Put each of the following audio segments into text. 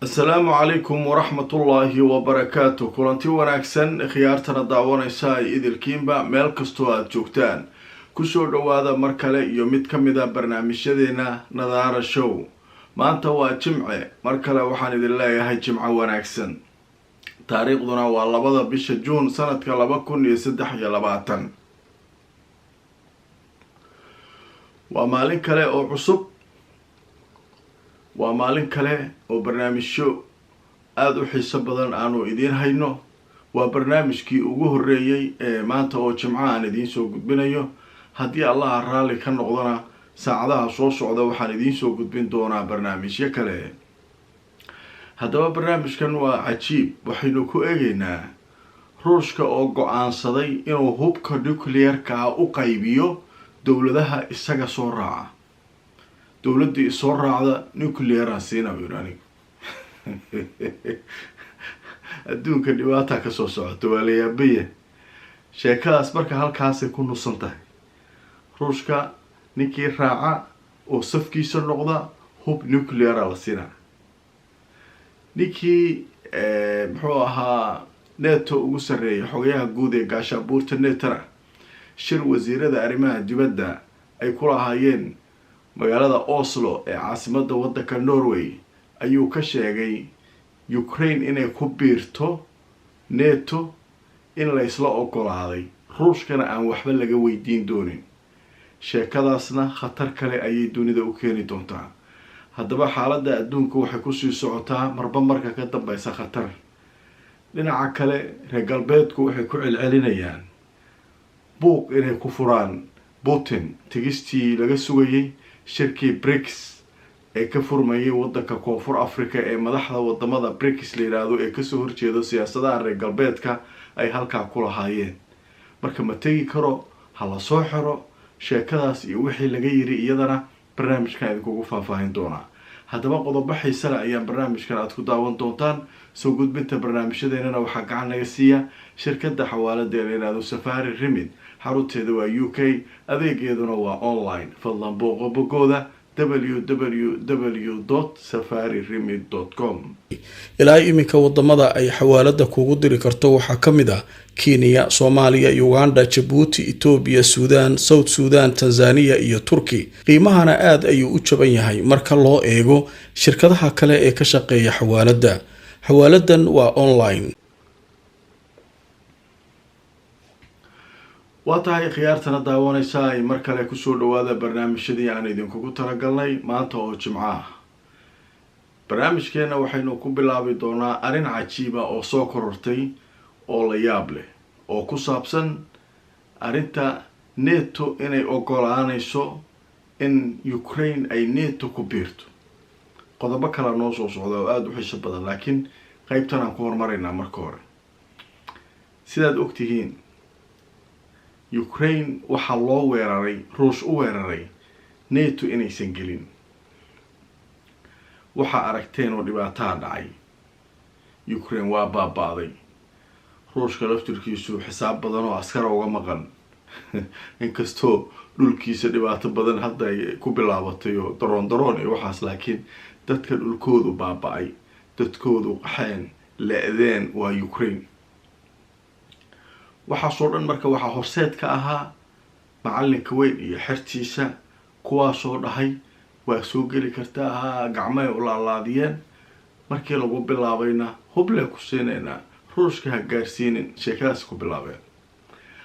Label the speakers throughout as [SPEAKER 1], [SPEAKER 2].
[SPEAKER 1] Asalaamu calaykum waraxmatullaahi wabarakaatu. Kulanti wanaagsan, khiyaartana daawanaysa ay idilkiinba meel kastoo aada joogtaan, kusoo dhowaada mar kale iyo mid ka mid a barnaamijyadeena Nadaara Show. Maanta waa Jimce. Mar kale waxaan idin leeyahay Jimco wanaagsan. Taariikhduna waa 2da bisha Juun, sanadka 2023. Waa maalin kale oo cusub, waa maalin kale oo barnaamijyo aada u xiiso badan aanu idiin hayno. Waa barnaamijkii ugu horreeyey ee maanta oo Jimco aan idiin soo gudbinayo. Haddii Allaha raalli ka noqdona, saacadaha soo socda waxaan idiin soo gudbin doonaa barnaamijyo kale. Haddaba barnaamijkan waa cajiib. Waxaynu ku eegeynaa Ruushka oo go-aansaday inuu hubka nuclear-ka u qaybiyo dowladaha isaga soo raaca. Dowladdii isoo raacda nuclear-aan siina, yiri anigu. Adduunka dhibaata kasoo socota, waa la yaabaye sheekadaas. Marka halkaasay ku nusan tahay. Ruushka ninkii raaca oo safkiisa noqda, hub nuclear-a la siinaa. Ninkii muxuu ahaa NATO ugu sarreeyay, xogayaha guud ee gaashaabuurta NATO-na, shir wasiirada arrimaha dibadda ay ku lahaayeen magaalada Oslo ee caasimadda waddanka Norway, ayuu ka sheegay Ukraine inay ku biirto NATO in laysla ogolaaday, Ruushkana aan waxba laga weydiin doonin. Sheekadaasna khatar kale ayay dunida u keeni doontaa. Haddaba xaaladda adduunka waxay kusii socotaa marba marka ka dambeysa khatar. Dhinaca kale, reer galbeedku waxay ku celcelinayaan buuq inay ku furaan Putin tegistii laga sugayay shirkii BRICS ee ka furmayay wadanka Koonfur Africa, ee madaxda wadamada BRICS la yidhaahdo ee kasoo horjeedo siyaasadaha reer galbeedka ay halkaa ku lahaayeen. Marka ma tegi karo, ha la soo xiro. Sheekadaas iyo wixii laga yiri iyadana barnaamijkan idinkugu faahfaahin doonaa. Haddaba qodobo xiisale ayaan barnaamijkan aad ku daawan doontaan. Soo gudbinta barnaamijyadeenana waxaa gacan naga siiya shirkadda xawaalada ee la yidhaahdo Safari Remit. Xarunteeda waa UK, adeegeeduna waa online. Fadlan booqo bogooda www.safariremit.com.
[SPEAKER 2] Ilaa iminka wadamada ay xawaalada kugu diri karto waxaa ka mid ah Kenya, Soomaaliya, Uganda, Jabuuti, Itoobiya, Suudaan, South Suudan, Tanzaniya iyo Turki. Qiimahana aad ayuu u jaban yahay marka loo eego shirkadaha kale ee ka shaqeeya xawaaladda. Xawaaladan waa online.
[SPEAKER 1] Waa tahay, khiyaartana daawanaysa ay mar kale kusoo dhawaada barnaamijyadii aan idinkugu talagalnay maanta oo Jimco ah. Barnaamijkeena waxaynu ku bilaabi doonaa arrin cajiiba oo soo korortay oo la yaab leh, oo ku saabsan arrinta NATO inay ogolaanayso in Ukraine ay NATO ku biirto. Qodobo kalea noo soo socda oo aada u xiiso badan, laakiin qeybtan aan ku hormaraynaa. Marka hore, sidaad ogtihiin, Ukraine waxaa loo weeraray, Ruush u weeraray NATO inaysan gelin. Waxaa aragteen oo dhibaataha dhacay, Ukraine waa baaba-day. Ruushka laftirkiisu xisaab badan oo askara uga maqan, inkastoo dhulkiisa dhibaato badan hadda ay ku bilaabatay oo daroon daroon iyo waxaas, laakiin dadka dhulkoodu baaba-ay, dadkoodu qaxeen, le-deen waa Ukraine. Waxaasoo dhan marka waxaa horseed ka ahaa macalinka weyn iyo xertiisa, kuwaasoo dhahay waa soo geli kartaa ahaa, gacmahay u laalaadiyeen. Markii lagu bilaabayna hublee ku siinaynaa, Ruushka ha gaarsiinin, sheekadaas ku bilaabeen.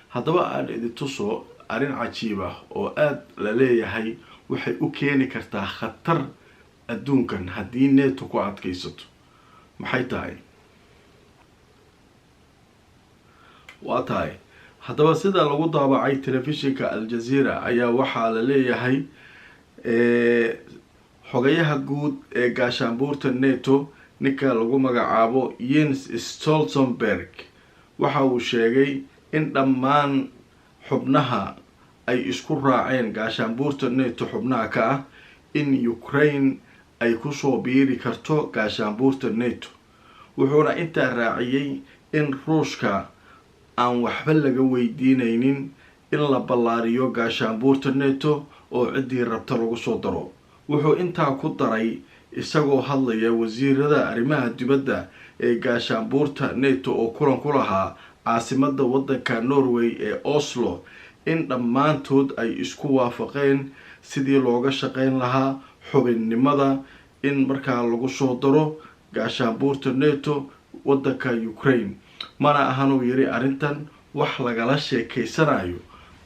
[SPEAKER 1] Haddaba aan idin tuso arrin cajiib ah oo aada la leeyahay waxay u keeni kartaa khatar adduunkan haddii NATO ku adkaysato. Maxay tahay? Waa tahay. Haddaba sida lagu daabacay telefishinka Al-Jazeera ayaa waxaa la leeyahay xogayaha guud ee gaashaanbuurta NATO, ninka lagu magacaabo Jens Stoltenberg, waxa uu sheegay in dhammaan xubnaha ay isku raaceen, gaashaanbuurta NATO xubnaha ka ah, in Ukraine ay kusoo biiri karto gaashaanbuurta NATO. Wuxuuna intaa raaciyey in Ruushka aan waxba laga weydiinaynin in la ballaariyo gaashaanbuurta NATO oo ciddii rabta lagu soo daro. Wuxuu intaa ku daray Isagoo hadlaya wasiirada arrimaha dibadda ee gaashaanbuurta NATO oo kulan ku lahaa caasimadda waddanka Norway ee Oslo, in dhammaantood ay isku waafaqeen sidii looga shaqeyn lahaa xubinnimada in markaa lagu soo daro gaashaanbuurta NATO waddanka Ukraine. Mana ahanuu yiri arrintan wax lagala sheekeysanayo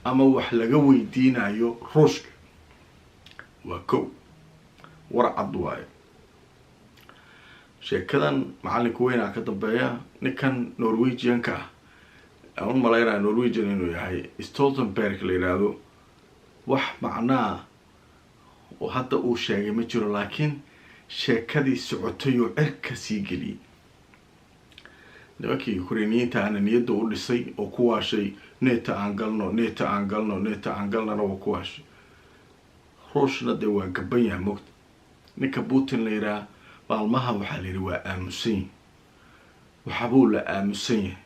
[SPEAKER 1] ama wax laga weydiinayo Ruushka. Waa kow, war cad waayo. Sheekadan macallinka weynaa ka dambeeya, ninkan Norwegian-ka ah, aan u malaynaya Norwegian inuu yahay, Stoltenberg la yidhaahdo. Wax macnaa oo hadda uu sheegay ma jiro, laakiin sheekadii socotay oo cirka sii geliyay nimankii Ukrainiyiinta ana niyadda u dhisay oo ku waashay NATO aan galno, NATO aan galno, NATO aan galnana waa ku waashay. Ruushna dee waa gaban yahay mogta. Ninka Putin la yidhaha maalmaha waxaa la yidhi waa aamusan yahay, waxbuu la aamusan yahay.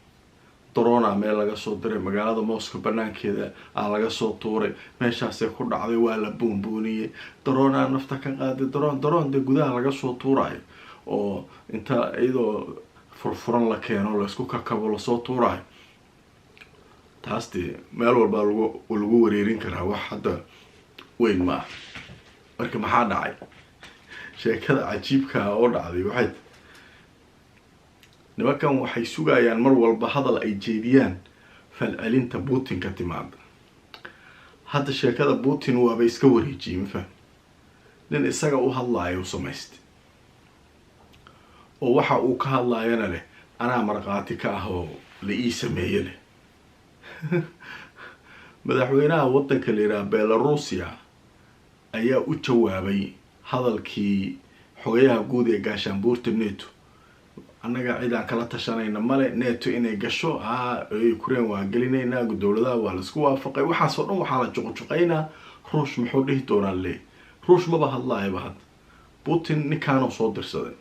[SPEAKER 1] Drone meel laga soo diray magaalada Moscow banaankeeda aa laga soo tuuray, meeshaasay ku dhacday, waa la buunbuuniyey. Drone nafta ka qaaday, drone drone dee gudaha laga soo tuurayo oo inta iyadoo furfuran la keeno laysku kakabo lasoo tuurayo, taas dee meel walbaa lagu wareerin karaa, wax hadda weyn ma ah. Marka maxaa dhacay? Sheekada cajiibkaa oo dhacday waxay nimankan waxay sugayaan mar walba hadal ay jeediyaan falcelinta Putin ka timaada. Hadda sheekada Putin waaba iska wareejiyey, ma faham? Nin isaga u hadlaayo u samaystay oo waxa uu ka hadlaayana leh anaa markhaati ka ah oo la ii sameeye leh. Madaxweynaha waddanka la yidhaha Belarusia ayaa u jawaabay hadalkii xogayaha guud ee gaashaanbuurta NATO. Annaga cid aan kala tashanayna male NATO inay gasho. Ha, Ukraine waa gelinaynaa, dowladaha waa laisku waafaqay, waxaasoo dhan waxaa la juqjuqaynaa. Ruush muxuu dhihi doonaa le? Ruush maba hadlaayaba hadda. Putin ninkaanoo soo dirsaday,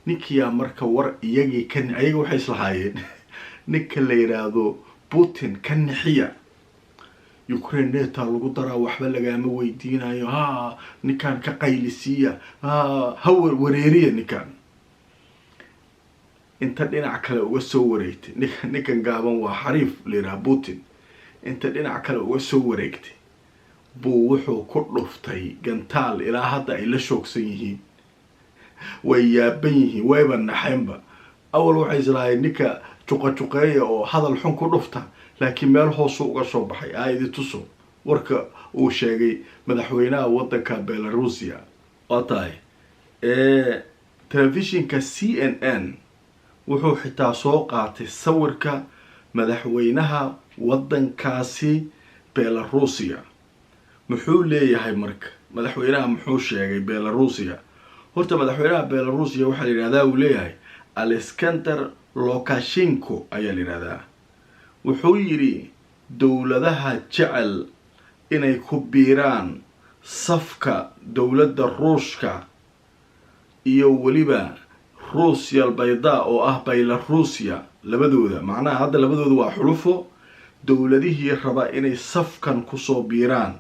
[SPEAKER 1] ninkiyaa marka war iyagii ka ayaga waxay islahaayeen ninka la yidhaahdo Putin ka nixiya, Ukraine NATO lagu daraa, waxba lagaama weydiinayo, ha ninkaan ka qaylisiiya, ha ha wareeriya ninkaan. Inta dhinac kale uga soo wareegtay, ninkan gaaban waa xariif la yidhaha Putin, inta dhinac kale uga soo wareegtay buu wuxuu ku dhuftay gantaal ilaa hadda ay la shoogsan yihiin, way yaaban yihiin, wayba naxeenba. Awal waxay islahaayeen ninka juqa-juqeeya oo hadal xun ku dhufta, laakiin meel hoosu uga soo baxay. Aa idi tuso warka uu sheegay madaxweynaha waddanka Belarusia. Waa tahay, telefishinka CNN wuxuu xitaa soo qaatay sawirka madaxweynaha waddankaasi Belarusia. Muxuu leeyahay marka madaxweynaha? Muxuu sheegay Belarusia? Horta madaxweynaha Belarusia waxaa la yidhahdaa, uu leeyahay, Alexander Lukashenko ayaa la yidhahdaa. Wuxuu yidhi dowladaha jecel inay ku biiraan safka dowladda Ruushka iyo weliba Ruusiya albaydaa oo ah Belarusia, labadooda macnaha hadda labadooda waa xulufo, dowladihii raba inay safkan kusoo biiraan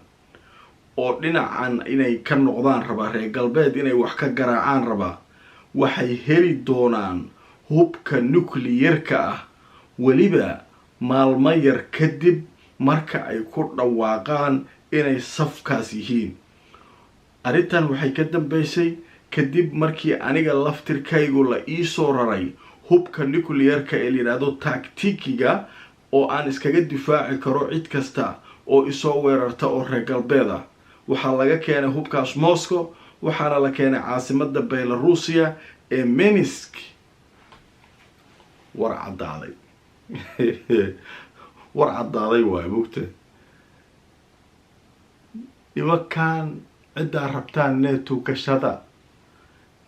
[SPEAKER 1] oo dhinacan inay ka noqdaan rabaa, reer galbeed inay wax ka garaacaan rabaa, waxay heli doonaan hubka nucliyerka ah weliba maalmo yar kadib marka ay ku dhawaaqaan inay safkaas yihiin. Arrintan waxay ka dambeysay kadib markii aniga laftirkaygu la iisoo raray hubka nucliyerka ee la yidhaahdo tactikiga oo aan iskaga difaaci karo cid kasta oo isoo weerarta oo reer galbeed ah. Waxaa laga keenay hubkaas Moscow, waxaana la keenay caasimada Belarusia ee Minsk. War caddaaday, war caddaaday waayo mugta. Nimankan ciddaa rabtaan NATO gashada,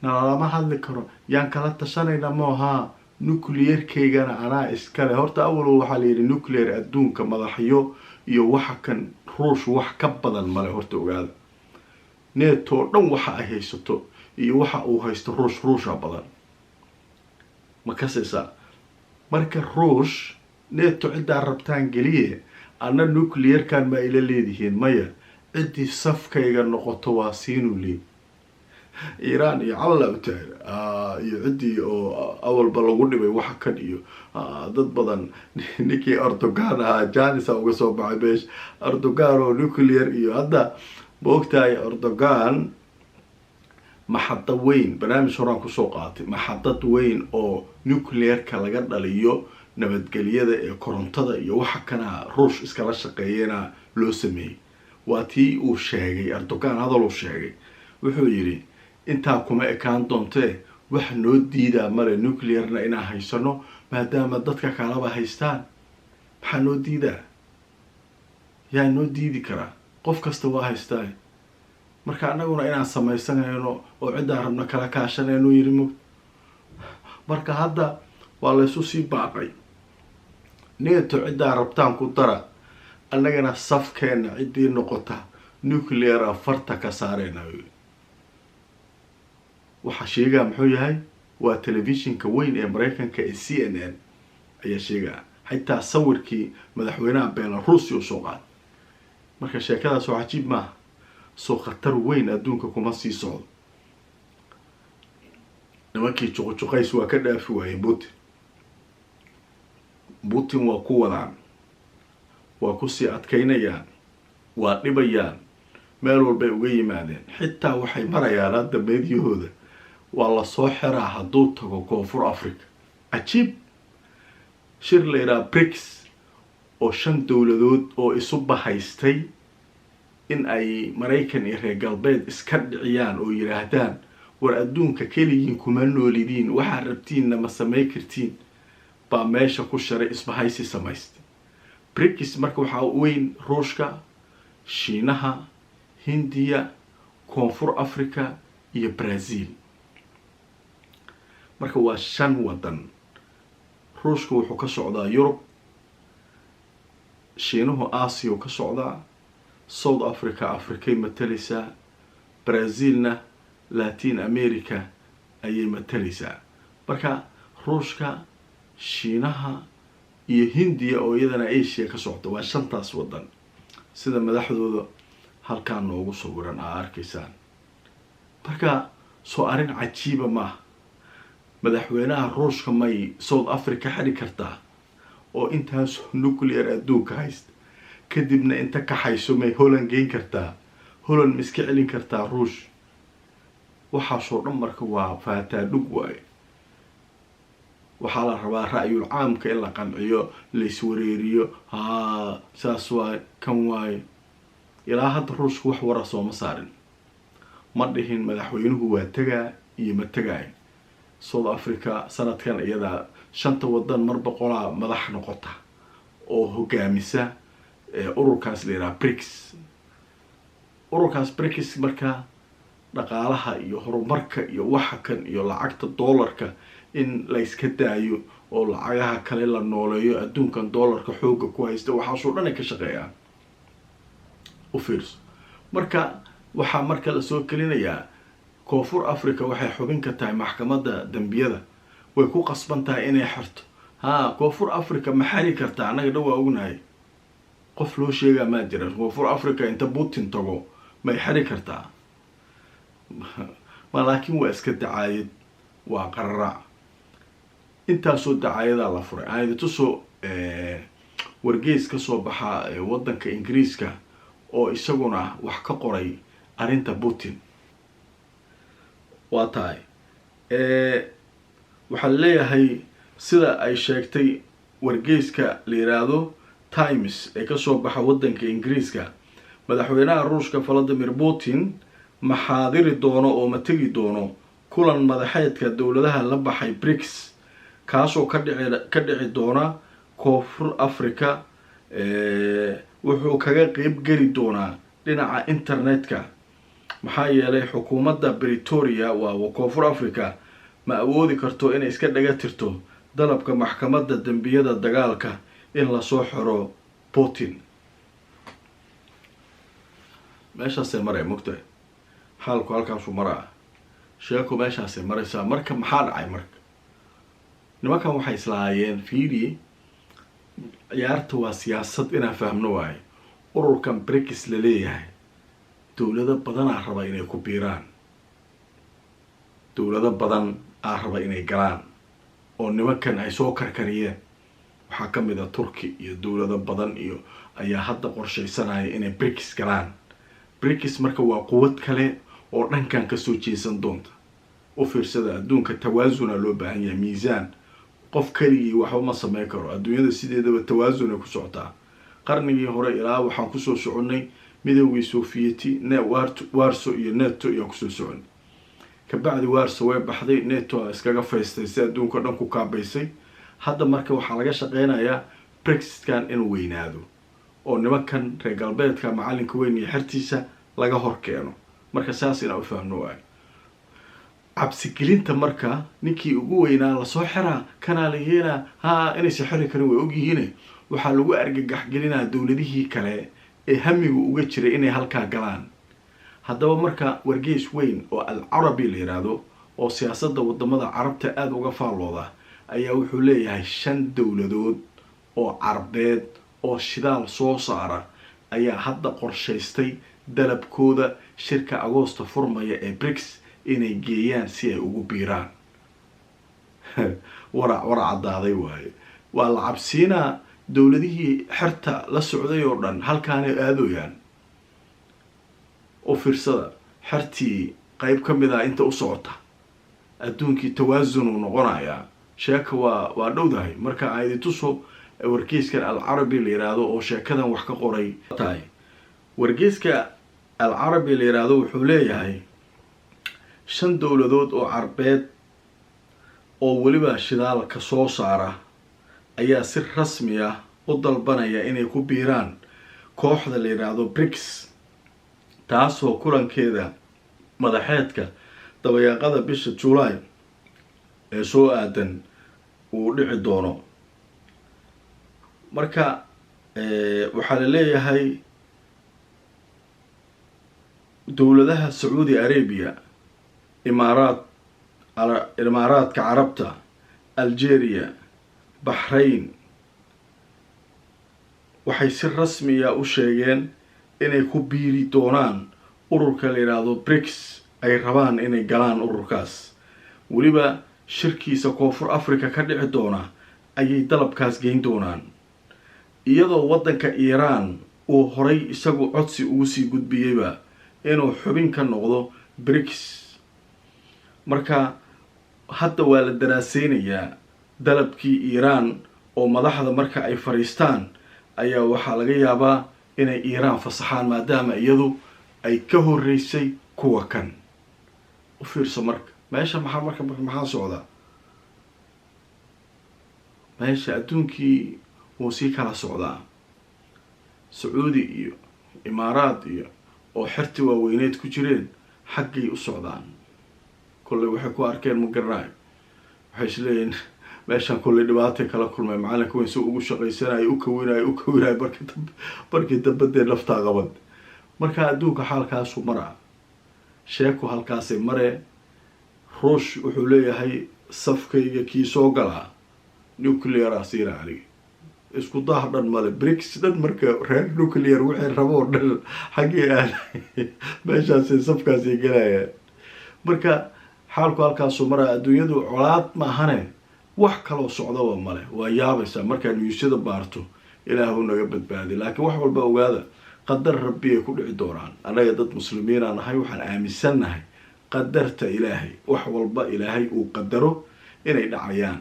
[SPEAKER 1] nalalama hadli karo, yaan kala tashanayna moohaa, nuclearkaygana anaa iskale. Horta awalow waxaa la yidhi nuclear adduunka madaxyo iyo waxa kan Ruush wax ka badan male. Horta ogaada, NATO oo dhan waxa ay haysato iyo waxa uu haysto Ruush, Ruusha badan, ma kasaysaa? Marka Ruush NATO ciddaa rabtaan geliye, anna nuclearkan ma ila leedihiin? Maya, ciddii safkayga noqoto waa siinuu leey. Iiraan iyo calla u taagan iyo ciddii oo awalba lagu dhibay waxa kan iyo dad badan. Ninkii Erdogan ahaa janisa uga soo baxay meesha, Erdogan oo nuclear iyo hadda ma ogtahay. Erdogan maxadda weyn, barnaamij horaan kusoo qaatay, maxadad weyn oo nuclearka laga dhaliyo nabadgelyada ee korontada iyo waxa kana Ruush iskala shaqeeyana loo sameeyey. Waa tii uu sheegay Erdogan, hadal uu sheegay, wuxuu yidhi intaa kuma ekaan doontee, wax noo diidaa male nuclearna inaan haysano, maadaama dadka kalaba haystaan. Maxaa noo diidaa? Yaa noo diidi karaa? Qof kasta waa haystaa. Marka annaguna inaan samaysanayno oo ciddaan rabno kala kaashanayno, yiri mog. Marka hadda waa laysu sii baaqay: NATO ciddaa rabtaan ku dara, annagana safkeena ciddii noqota nuclear farta ka saareyna. Waxaa sheegaa muxuu yahay? Waa telefishinka weyn ee Mareykanka ee CNN ayaa sheegaa. Xitaa sawirkii madaxweynaha Belarusia u soo qaaday. Marka sheekadaas oo cajiib maaha? Soo khatar weyn adduunka kuma sii socdo? Nimankii juqujuqays waa ka dhaafi waayeen Putin. Putin waa ku wadaan, waa kusii adkaynayaan, waa dhibayaan, meel walbay uga yimaadeen. Xitaa waxay marayaan hadda meedyahooda waa lasoo xiraa hadduu tago Koonfur Africa. Cajiib. Shir la yidhaha BRICS oo shan dowladood oo isu bahaystay in ay Maraykan iyo reer galbeed iska dhiciyaan oo yidhaahdaan war adduunka keligiin kuma noolidiin, waxaad rabtiinna ma samey kartiin, baa meesha ku sharay, isbahaysi samaystay BRICS. Marka waxaa weyn Ruushka, Shiinaha, Hindiya, Koonfur Africa iyo Brazil. Marka waa shan waddan. Ruushka wuxuu ka socdaa Yurub, Shiinuhu Aasiya ka socdaa, South Africa Africay matalaysaa, Brazilna Latin America ayay matalaysaa. Marka Ruushka, Shiinaha iyo Hindiya oo iyadana Asia ka socda, waa shantaas waddan sida madaxdooda halkaan noogu sawiran aa arkaysaan. Marka soo arrin cajiiba maaha? Madaxweynaha Ruushka may South Africa xidhi kartaa oo intaasoo nuclear adduunka haysta, kadibna inta kaxayso may Holland geyn kartaa? Holland ma iska celin kartaa Ruush? Waxaasoo dhan marka waa faataadhug waaye. Waxaa la rabaa ra'yul caamka in la qanciyo, la iswareeriyo. Haa, saas waaye, kan waaye. Ilaa hadda Ruushka wax wara sooma saarin, ma dhihin madaxweynuhu waa tegaa iyo ma tegaayo South Africa sanadkan. Iyadaa shanta wadan mar boqolaa madax noqota oo hogaamisa ururkaas la yidhaha BRICS. Ururkaas BRICS marka dhaqaalaha iyo horumarka iyo waxa kan iyo lacagta dollarka in la iska daayo oo lacagaha kale la nooleeyo, adduunkan dollarka xoogga ku haysta, waxaasoo dhan ay ka shaqeeyaan. U fiirso. Marka waxaa marka lasoo gelinayaa Koonfur Africa waxay xubin ka tahay maxkamadda dambiyada, way ku qasban tahay inay xirto. Haa, Koonfur Africa ma xari kartaa? Annaga dhan waa ognahay, qof loo sheegaa maa jira. Koonfur Africa inta Putin tago may xari kartaa? Ma laakiin waa iska dacaayad, waa qararac. Intaasoo dacaayadaa la furay. Aan tusoo wargeys ka soo baxa waddanka Ingiriiska oo isaguna wax ka qoray arrinta Putin. Waa tahay, waxaa leeyahay sida ay sheegtay wargeyska la yiraahdo Times ee kasoo baxa waddanka Ingiriiska, madaxweynaha Ruushka Valadimir Putin ma xaadiri doono oo ma tegi doono kulan madaxeedka dowladaha la baxay BRICS, kaasoo ka dhici doona Koonfur Africa. Wuxuu kaga qeyb geli doonaa dhinaca internetka, maxaa yeelay xukuumadda Pretoria, waa Koonfur Africa, ma awoodi karto inay iska dhaga tirto dalabka maxkamadda dembiyada dagaalka in lasoo xiro Putin. Meeshaasay maraya, mogtahay, xaalku halkaasuu maraa, sheeko meeshaasay maraysaa. Marka maxaa dhacay? Marka nimankan waxay islahaayeen, fiiri, ciyaarta waa siyaasad inaan fahmno waayo. Ururkan BRICS la leeyahay dowlado badanaa raba inay ku biiraan. Dowlado badan aa raba inay galaan oo nimankan ay soo karkariyeen. Waxaa ka mid a Turki iyo dowlado badan iyo ayaa hadda qorshaysanaya inay BRICS galaan. BRICS marka waa quwad kale oo dhankan kasoo jeesan doonta. U fiirsada, adduunka tawaasuna loo baahan yahay, miisaan. Qof keligii waxba ma sameyn karo. Adduunyada sideedaba tawaasunay ku socotaa. Qarnigii hore ilaa waxaan kusoo soconnay Midowgii Sofiyeeti, Warso iyo Neto ayaan kusoo soconay. Kabacdi Warso way baxday, Neto iskaga faystay si adduunka dhan ku kaabaysay. Hadda marka waxaa laga shaqeynayaa BRICS-kan inuu weynaado oo nimankan reer galbeedka, macalinka weyn iyo xertiisa, laga hor keeno. Marka saas inaa u fahmno waayo cabsigelinta. Marka ninkii ugu weynaa lasoo xiraa, kanaa la yeelaa, ha inaysan xiri karin way ogyihiine, waxaa lagu argagaxgelinaa dowladihii kale ee hamigu uga jiray inay halkaa galaan. Haddaba marka wargeys weyn oo Al Carabi la yidhaahdo oo siyaasadda wadamada Carabta aada uga faallooda ayaa wuxuu leeyahay 5 dowladood oo Carbeed oo shidaal soo saara ayaa hadda qorshaystay dalabkooda shirka Agoosta furmaya ee BRICS inay geeyaan si ay ugu biiraan. Warac war caddaaday waaye. Waa la cabsiinaa dowladihii xerta la socday oo dhan, halkaanay aadooyaan. U fiirsada, xertii qeyb ka mid ah inta u socota, adduunkii tawaasun uu noqonayaa. Sheeka waa dhowdahay. Marka aan idin tuso wargeyskan Al Carabi la yiraahdo oo sheekadan wax ka qoray tahay. Wargeyska Al Carabi la yiraahdo wuxuu leeyahay 5 dowladood oo Carbeed oo weliba shidaalka soo saara ayaa si rasmi ah u dalbanaya inay ku biiraan kooxda la yidhaahdo BRICS, taasoo kulankeeda madaxeedka dabayaaqada bisha July ee soo aadan uu dhici doono. Marka waxaa la leeyahay dowladaha Sacuudi Arabia, Imaaraadka Carabta, Algeria, Baxrain waxay si rasmiya u sheegeen inay ku biiri doonaan ururka la yidhaahdo BRICS, ay rabaan inay galaan ururkaas. Weliba shirkiisa Koonfur Africa ka dhici doona ayay dalabkaas geyn doonaan, iyadoo waddanka Iiraan uu horay isagu codsi ugu sii gudbiyeyba inuu xubin ka noqdo BRICS. Marka hadda waa la daraaseynayaa dalabkii Iiraan, oo madaxda marka ay fariistaan ayaa waxaa laga yaabaa inay Iiraan fasaxaan, maadaama iyadu ay ka horreysay kuwa kan. U fiirso marka meesha maxaa marka maxaa socdaa meesha. Adduunkii wuu sii kala socdaa. Sacuudi iyo Imaaraad iyo oo xerti waaweyneed ku jireen xaggay u socdaan. Kolley waxay ku arkeen ma garanayo, waxay isleeyihiin meeshaan kolley dhibaatay kala kulmay. Macalinka weyn si ugu shaqaysanayo, u kawinayo, u kawinayo, markii dambe dee naftaa qabad. Marka adduunka xaalkaasu maraa, sheeko halkaasay maree. Ruush wuxuu leeyahay safkayga kii soo galaa nuclear siina aniga, isku daah dhan male BRICS dhan. Marka reer nuclear wixii rabo oo dhan xaggee aad meeshaasay safkaasay gelayaan. Marka xaalku halkaasuu maraa. Adduunyadu colaad maahane wax kaloo socdaba male. Waa yaabaysaa markaa newsyada baarto. Ilaahu naga badbaadi. Laakiin wax walba ogaada, qadar Rabbiyay ku dhici doonaan. Annaga dad Muslimiinaa nahay, waxaan aaminsannahay qadarta Ilaahay, wax walba Ilaahay uu qadaro inay dhacayaan.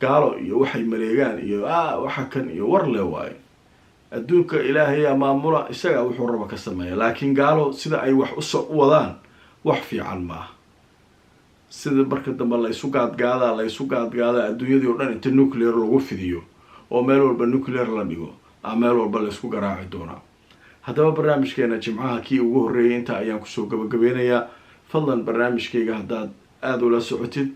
[SPEAKER 1] Gaalo iyo waxay maleegaan iyo waxa kan iyo war le waayo, adduunka Ilaahayaa maamula, isagaa wuxuu raba ka sameeya. Laakiin gaalo sida ay wax u wadaan wax fiican maaha. Sida marka dambe laysu gaadgaadaa, laysu gaadgaadaa, adduunyadii o dhan inta nuclear lagu fidiyo oo meel walba nuclear la dhigo a meel walba laysku garaaci doonaa. Haddaba barnaamijkeena Jimcaha kii ugu horreeyay inta ayaan kusoo gabagabeynayaa. Fadlan barnaamijkayga haddaad aada ula socotid,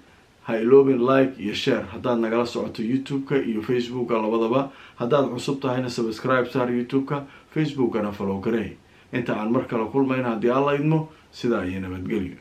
[SPEAKER 1] ha iloobin like iyo share haddaad nagala socoto YouTube-ka iyo Facebooka labadaba. Haddaad cusub tahayna subscribe saar YouTube-ka, Facebookana follow garey. Inta aan mar kale kulmayna haddii Alla idmo, sidaa iyo nabadgelyo.